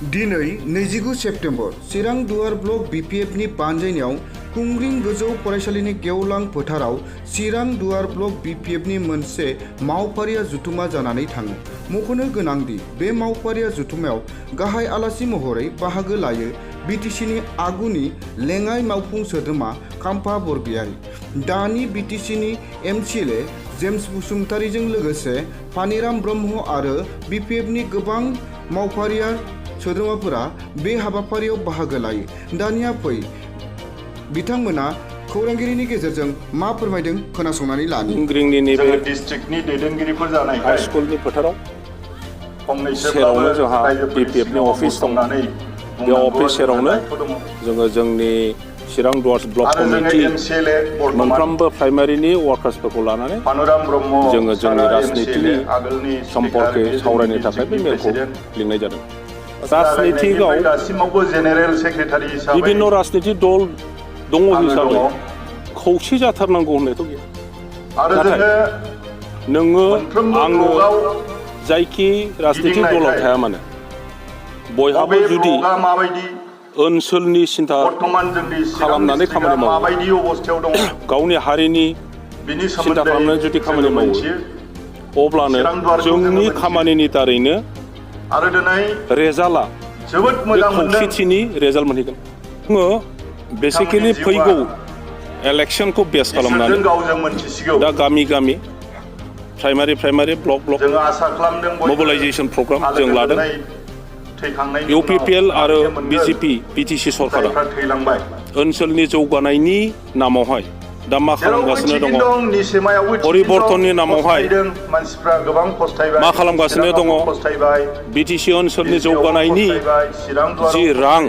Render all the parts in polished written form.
दिनै 29 सेप्तेम्बर चिरां दुवार block BPF नि बानजायनायाव कुंग्रिं गोजौ फरायसालिनि गेवलां फोथाराव चिरां दुवार ब्लक BPF नि मोनसे मावफारिया जुथुमा जानानै थाङो। मख'नो गोनांदि बे मावफारिया जुथुमायाव गाहाय आलासि महरै बाहागो लायो BTC नि आगुनि लेङाइ मावफुं सोद्रोमा खाम्फा बरगयारी, दानि BTC नि MCLA जेम्स बसुमतारीजों लोगोसे पानिराम ब्रह्म आरो BPF नि गोबां मावफारिया सोद्रोमाफोरा बे हाबाफारियाव बाहागो लायो। दानिया फै बिथांमोना खौरांगिरिनि गेजेरजों मा फोरमायदों खोनासंनानै लानि। कुंग्रिंनि नैबे डिस्ट्रिक्टनि दैदेनगिरिफोर जानायखाय हाई स्कुलनि फोथाराव फंनैसो सेरावनो जोंहा BPF नि अफिस दं। बे अफिस सेरावनो जोङो जोंनि चिरां दुवार्स ब्लक कमिटि मोनफ्रोमबो प्राइमारिनि वार्कार्सफोरखौ लानानै जोङो जोंनि राजनितिनि सम्पर्के सावरायनो थाखाय बे मेलखौ लिंनाय जादों। राजनितिकआव बिभिन्न राजनिति दल दङ हिसाबै खौसे जाथारनांगौ होननायथ' गैया। नाथाय नोङो आङो जायखि राजनितिक दलाव थाया मानो बयहाबो जुदि ओनसोलनि सिन्था खालामनानै खामानि मावो, गावनि हारिनि सिन्था खालामनानै जुदि खामानि मावो, अब्लानो जोंनि खामानिनि दारैनो रेजाल्टआ बे खौसेथिनि रेजाल्ट मोनहैगोन। जोङो बेसिकेलि फैगौ इलेक्सनखौ बेस खालामनानै दा गामि गामि प्राइमारि ब्लक मबिलाइजेसन प्रग्राम जों लादों। UPPL आरो BJP PTC सरकारा ओनसोलनि जौगानायनि नामावहाय दा मा खालामगासिनो दङ, परिबर्तननि नामावहाय मा खालामगासिनो दङ, BTC ओनसोलनि जौगानायनि जि रां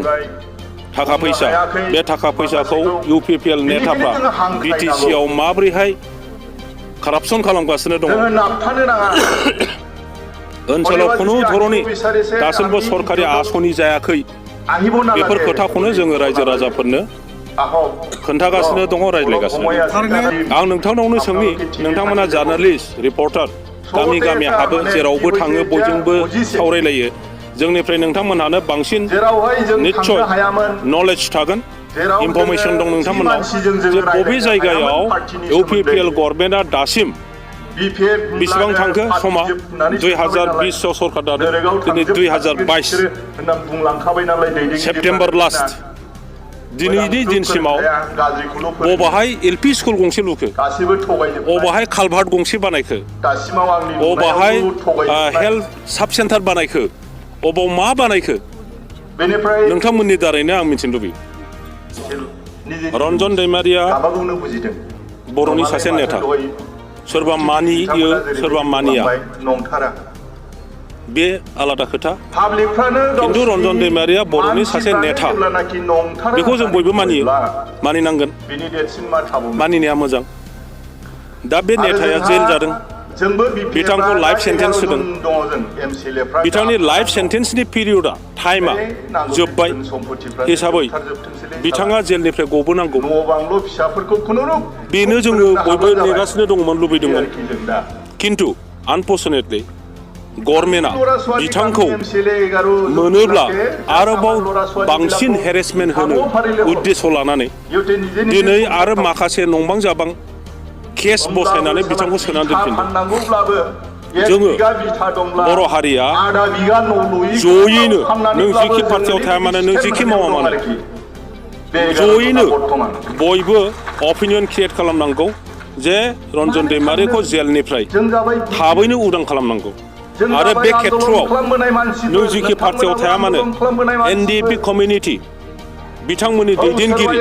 थाखा फैसा, बे थाखा फैसाखौ UPPL नेताफ्रा BTC आव माबोरैहाय कारापसन खालामगासिनो दङ, ओनसोलाव खुनु धरनि दासिमबो सरकारि आसनि जायाखै, बेफोर खोथाखौनो जोङो रायजो राजाफोरनो खोन्थागासिनो दङ, रायज्लायगासिनो दङ। आं नोंथांनावनो सोंनि, नोंथांमोना जार्नालिस्ट रिपर्टार गामि गामि हाबो, जेरावबो थाङो, बयजोंबो सावरायलायो, जोंनिफ्राय नोंथांमोनहानो बांसिन निस्सय नलेज थागोन, इनफरमेसन दं नोंथांमोनाव जे बबे जायगायाव UPPL गभर्नमेन्टआ दासिम बेसेबां थांखो समा 2020 सरकार दादों, दिनै 2022 सेप्तेम्बर लास्ट, दिनैनि दिनसिमाव बबाहाय LP स्कुल गंसे लुखो, बबाहाय कालभार्ट गंसे बानायखो, बबाहाय हेल्थ साब सेन्टार बानायखो, अबाव मा बानायखो, नोंथांमोननि दारैनो आं मिथिनो लुबैयो। रन्जन दैमारिया बर'नि सासे नेता, सोरबा मानियो सोरबा मानिया, बे आलादा खोथा, खिन्थु रन्जन दैमारिया बर'नि सासे नेता, बेखौ जों बयबो मानियो, मानिनांगोन, मानिनाया मोजां। दा बे नेताया जेल जादों, बिथांखौ लाइफ सेन्टेन्स होदों, बिथांनि लाइफ सेन्टेन्सनि पिरियडआ टाइमा जोब्बाय हिसाबै बिथाङा जेलनिफ्राय गबोनांगौ, बेनो जोङो बयबो नेगासिनो दंमोन, लुबैदोंमोन। खिन्थु आनफर्चुनेटलि गभर्नमेन्टआ बिथांखौ मोनोब्ला आरोबाव बांसिन हेरेसमेन्ट होनो उद्देश्य लानानै दिनै आरो माखासे नंबां जाबां केस बसायनानै बिथांखौ सोनानै दोनफिनदों। जोङो बर' हारिया जयैनो, नों जिखि पार्टियाव थाया मानो, नों जिखि मावा मानो, जयैनो बयबो अपिनियन क्रिएट खालामनांगौ जे रन्जन दैमारिखौ जेलनिफ्राय थाबैनो उदां खालामनांगौ। आरो बे खेत्रआव नों जिखि पार्टियाव थाया मानो, NDP कमिउनिटि बिथांमोननि दैदेनगिरि,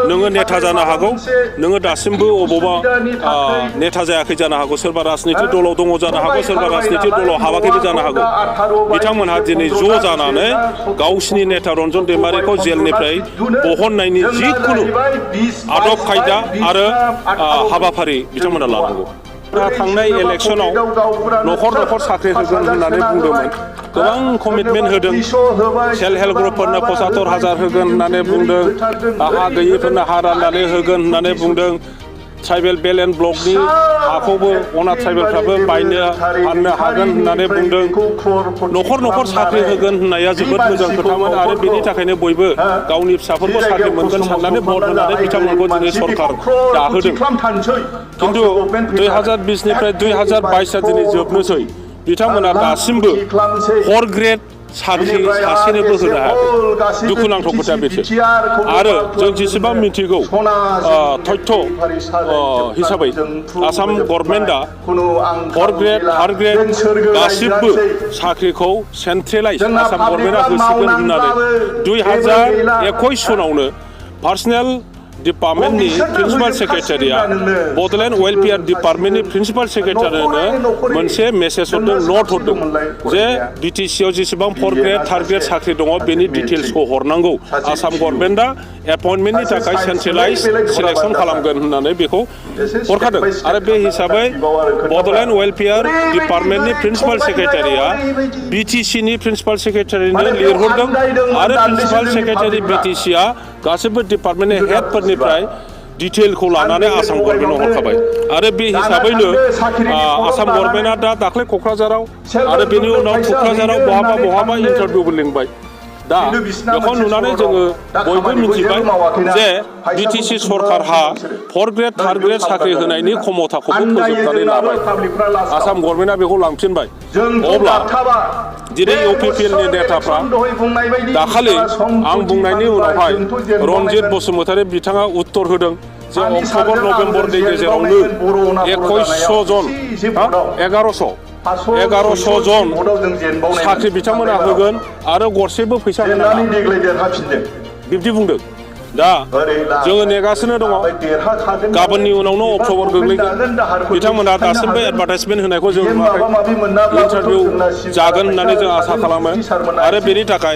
नोङो नेता जानो हागौ, नोङो दासिमबो अबावबा नेता जायाखै जानो हागौ, सोरबा राजनिति दलाव दङ जानो हागौ, सोरबा राजनिति दलाव हाबाखैबो जानो हागौ, बिथांमोनहा दिनै ज' जानानै गावसिनि नेता रन्जन दैमारिखौ जेलनिफ्राय बहननायनि जिखुनु आदब खायदा आरो हाबाफारि बिथांमोना लानांगौ। थांनाय इलेक्सनाव न'खर साख्रि होगोन होननानै बुंदोंमोन, गोबां कमिटमेन्ट होदों, सेल्फ हेल्प ग्रुपफोरनो 75,000 होगोन होननानै बुंदों, हा गैयिफोरनो हा राननानै होगोन होननानै बुंदों, ट्राइबेल बेल एन्ड ब्लकनि हाखौबो अनाथ ट्राइबेलफ्राबो बायनो फाननो हागोन होननानै बुंदों। न'खर न'खर साख्रि होगोन होननाया जोबोद मोजां खोथामोन आरो बेनि थाखायनो बयबो गावनि फिसाफोरखौ साख्रि मोनगोन साननानै भट होनानै बिथांमोनखौ दिनै सरकार दाहोदों। खिन्थु 2020निफ्राय 2022 दिनै जोबनोसै बिथांमोना दासिमबो 4 ग्रेड साख्रि सासेनोबो होनो हायाखै। दुखुनांथाव खोथा बेसो। आरो जों जेसेबां मिथिगौ तथ्य हिसाबै आसाम गभर्नमेन्टआ 4 ग्रेड 3 ग्रेड गासिबो साख्रिखौ सेन्ट्रेलाइज आसाम गभर्नमेन्टआ होसिगोन होननानै 2021 सनावनो पार्सनेल डिपार्टमेन्टनि प्रिन्सिपाल सेक्रेटारिया बड'लेण्ड वेलफेयार डिपार्टमेन्टनि प्रिन्सिपाल सेक्रेटारिनो मोनसे मेसेज हरदों, नट हरदों जे बिटिसिआव जेसेबां 4 ग्रेड 3 ग्रेड साख्रि दङ बेनि डिटेल्सखौ हरनांगौ। आसाम गभर्नमेन्टआ एपइन्टमेन्टनि थाखाय सेन्ट्रेलाइज सिलेक्सन खालामगोन होननानै बेखौ हरखादों। आरो बे हिसाबै बड'लेण्ड वेलफेयार डिपार्टमेन्टनि प्रिन्सिपाल सेक्रेटारिया बिटिसिनि प्रिन्सिपाल सेक्रेटारिनो लिरहरदों आरो प्रिन्सिपाल सेक्रेटारि बिटिसिआ गासैबो डिपार्टमेन्टनि हेडफोरनिफ्राय डिटेलखौ लानानै आसाम गभर्नमेन्टआव हरखाबाय। आरो बे हिसाबैनो आसाम गभर्नमेन्टआ दा दाख्लै क'क्राझाराव आरो बेनि उनाव क'क्राझाराव बहाबा इन्टारभिउबो लिंबाय। दा बेखौ नुनानै जोङो बयबो मिथिबाय जे बिटिसि सरकारहा 4 ग्रेड 3 ग्रेड साख्रि होनायनि क्षमताखौबो फोजोबनानै लाबाय। आसाम गभर्नमेन्टआ बेखौ लांफिनबाय। अब्ला दिनै इउपिपिएलनि नेताफ्रा दाखालि आं बुंनायनि उनावहाय रनजित बसुमतारी बिथाङा उत्तर होदों जे अक्ट'बर नभेम्बरनि गेजेरावनो 2100 जन 1100 जन साख्रि बिथांमोना होगोन आरो गरसेबो फैसा होनाङा बिब्दि बुंदों। दा जोङो नेगासिनो दङ। गाबोननि उनावनो अक्ट'बर गोग्लैगोन। बिथांमोना दासिमबो एडभार्टाइजमेन्ट होनायखौ जों नुवाखै। इन्टारभिउ जागोन होननानै जों आसा खालामो। आरो बेनि थाखाय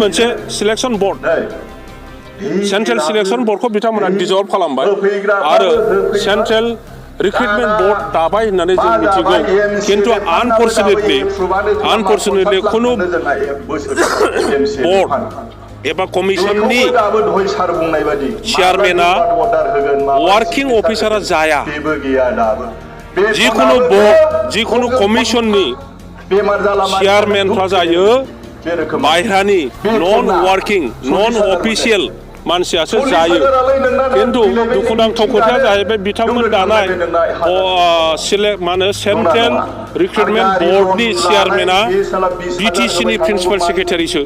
मोनसे सिलेक्सन बर्ड सेन्ट्रेल सिलेक्सन बर्डखौ बिथांमोना डिजल्भ खालामबाय आरो सेन्ट्रेल रिक्रुटमेन्ट बर्ड दाबाय होननानै जों मिथिगौ। खिन्थु आनफर्चुनेटलि खुनु बर्ड एबा कमिसननि चेयारमेना वार्किं अफिसारा जाया। जिखुनु बर्ड जिखुनु कमिसननि चेयारमेनफ्रा जायो बायह्रानि नन वार्किं नन अफिसियेल मानसियासो जायो। खिन्थु दुखुनांथाव खोथाया जाहैबाय बिथांमोन दानाय सेन्ट्रेल रिक्रुटमेन्ट बर्डनि चेयारमेना बिटिसिनि प्रिन्सिपाल सेक्रेटारिसो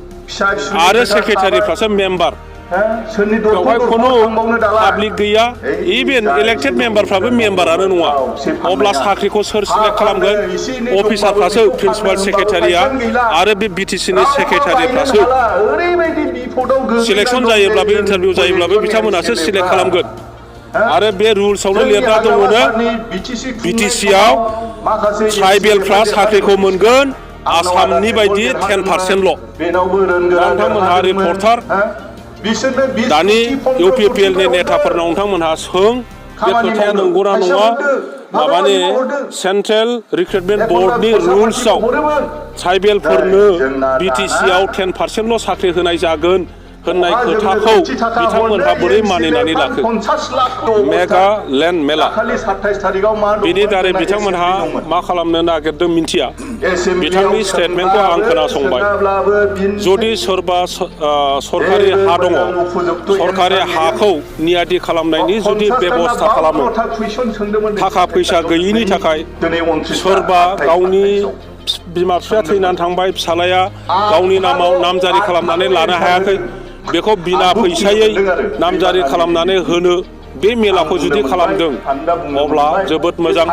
आरो सेक्रेटारिफ्रासो मेम्बार। बेवहाय खुनु पाब्लिक गैया। इभेन इलेक्टेड मेम्बारफ्राबो मेम्बारानो नङा। अब्ला साख्रिखौ सोर सिलेक्ट खालामगोन? अफिसारफ्रासो प्रिन्सिपाल सेक्रेटारिया आरो बे बिटिसिनि सेक्रेटारिफ्रासो सिलेक्सन जायोब्लाबो इन्टारभिउ जायोब्लाबो बिथांमोनासो सिलेक्ट खालामगोन। आरो बे रुल्सआवनो लिरना दङनो बिटिसिआव ट्राइबेलफ्रा साख्रिखौ मोनगोन आसामनि बायदि 10%ल'। नोंथांमोनहा रिपर्टार दानि इउपिपिएलनि नेताफोरनाव नोंथांमोनहा सों बे खोथाया नंगौना नङा। माबानि सेन्ट्रेल रिक्रुटमेन्ट बर्डनि रुल्सआव ट्राइबेलफोरनो बिटिसिआव 10%ल' साख्रि होनाय जागोन होननाय खोथाखौ बिथांमोनहा बोरै मानिनानै लाखो? मेगा लेन्ड मेला बेनि दारै बिथांमोनहा मा खालामनो नागिरदों मिन्थिया। बिथांनि स्टेटमेन्टखौ आं खोनासंबाय। जुदि सोरबा सरकारि हा दङ सरकारि हाखौ नियादि खालामनायनि जुदि बेबस्था खालामो थाखा फैसा गैयिनि थाखाय सोरबा गावनि बिमा बिफाया थैनानै थांबाय फिसालाया गावनि नामाव नामजारि खालामनानै लानो हायाखै बेखौ बिना फैसायै नामजारि खालामनानै होनो बे मेलाखौ जुदि खालामदों अब्ला जोबोद मोजां।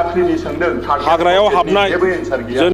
हाग्रायाव हाबनाय